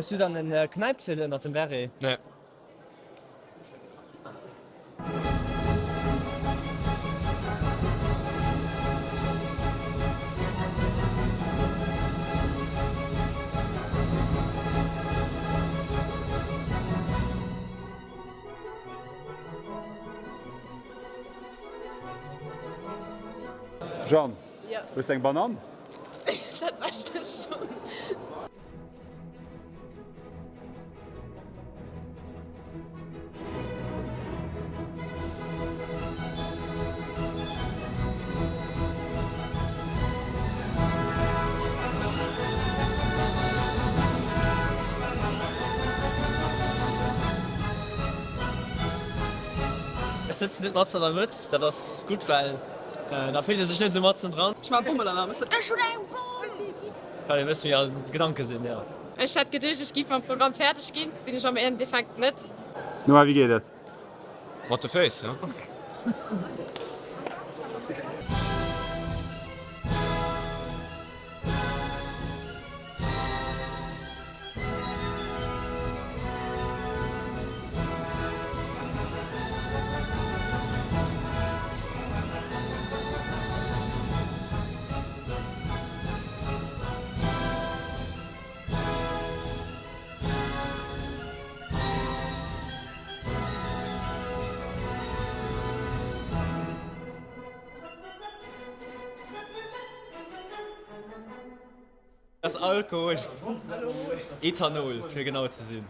Hues du dann en Knäipzel ënnert dem Beret? Nee. Jeanne, hues de eng Banann? Tatsächlech schon. Ech sëtzen net matzen an der Mëtt, dat ass gutt, well da fillt ee sech net esou matzen dran. Ech war Bommelalarm, ech sot, ech hunn eng Bomm! Kann een wëssen wéi all d'Gedanken sinn, jo. Ech hat geduecht ech giff mam Programm fäerdeg ginn, sinn ech am Endeffekt net. Noah, wéi geet et? Mat de Féiss, ne? Ass Alkohol, Ethanol fir genau ze sinn.